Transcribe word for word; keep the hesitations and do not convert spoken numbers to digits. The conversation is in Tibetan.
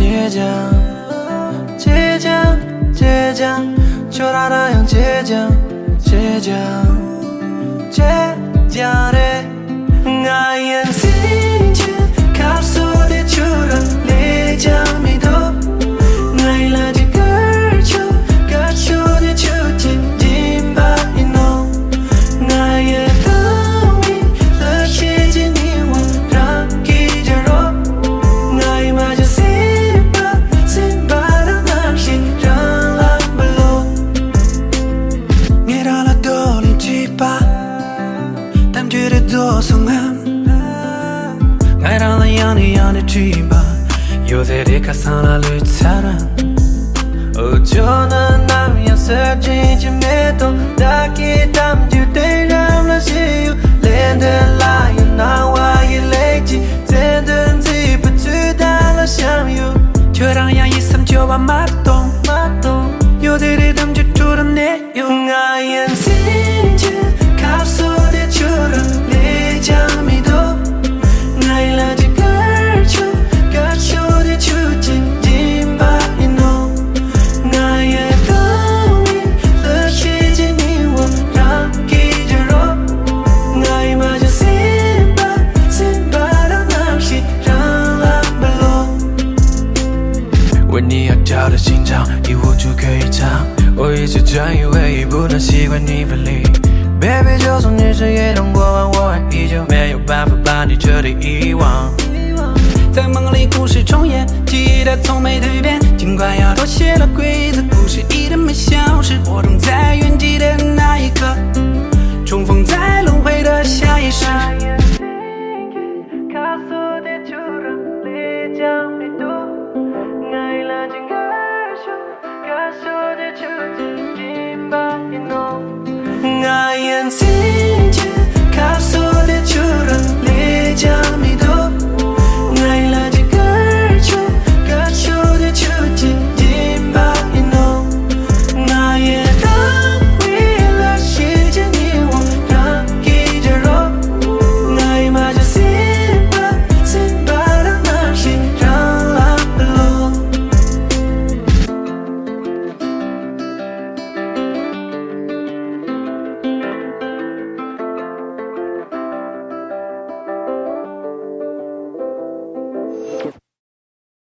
ཅེ་ཅང་ཅེ་ཅང་ཅེ་ཅང་། ཁྱོད་རང་རང་ཡང་ཅེ་ཅང་ཅེ་ཅང་ཅེ་ཅང་རེད། ང་ཡང་སེམས་ཀྱི་ཁ་སོ་དེ་ཁྱོད་རང་ལས་ཀྱང་མི་འདུག་ང་ཡི་ལ་ཅི་དཀར་ཆུ་དཀར་ཆུ་དེ་ཁྱོད་ཀྱི་སྦྱིན་པ་ཡིན་ནོ། ང་ཡི་ཐང་མི་ལ་ཤེས་ཀྱི་ཉི་འོད་རང་གིས་སྦྱར་རོ། ང་ཡི་མ་ཇི་སེམས་པ་སེམས་པ་རང་རྣམ་ཤེས་རང་ལ་འབུལ་ལོ། ངེད་རང་ལ་རྡོ་ལིང་བྲིས་པ། གཏམ་རྒྱུད་རེ་རྫོགས་སོང་ངམ། ང་རང་ལ་ཡང་ནས་ཡང་ནས་བྲིས་པ། ཡོད་ཚད་རེ་ཁ་སང་ལ་ལུས་ཚར་རམ། འུ་ཅོ་ནི་ནམ་ཡང་ཟེར་བྱེད་ཀྱི་མེད་དོ། བདག་གི་གཏམ་རྒྱུད་དེ་རང་ལ་ཞེས་ཡོད། ལས་དོན་ལ་ཡང་སྣང་བ་ཡི་ལས་ཀྱི་རྩལ་འདོན་མཛེས་པ་ཚུལ་དང་ལ་བཤམས་ཡོད། ཁྱོད་རང་ཡང་ཡིད་སེམས་སྐྱོ་བ་མ་གཏོང་། མ་གཏོང་། ཡོད་དེ་རེ་གཏམ་རྒྱུད་དྲུག་རུ་གནས། ང་ཡང་སེམས་ཀྱི་ཁ་སོ་དེ་ཁྱོད་རང་ལས་ཀྱང་མི་འདུག་ང་ཡི་ལ་ཅི་དཀར་ཆུ་དཀར་ཆུ་དེ་ཁྱོད་ཀྱི་སྦྱིན་པ་ཡིན་ནོ། ང་ཡི་ཐང་མི་ལ་ཤེས་ཀྱི་ཉི་འོད་རང་གིས་སྦྱར་རོ། ང་ཡི་མ་ཇི་སེམས་པ་སེམས་པ་རང་རྣམ་ཤེས་རང་ལ་འབུལ་ལོ། 为你而跳的心脏，一无处可以藏。我一直专以为已不能习惯你分离。Baby，就算你是夜灯过往，我依旧没有办法把你彻底遗忘。在梦里故事重演，记忆它从没蜕变。尽管要妥协了规则，故事依然没消失。我正在原地的那一刻，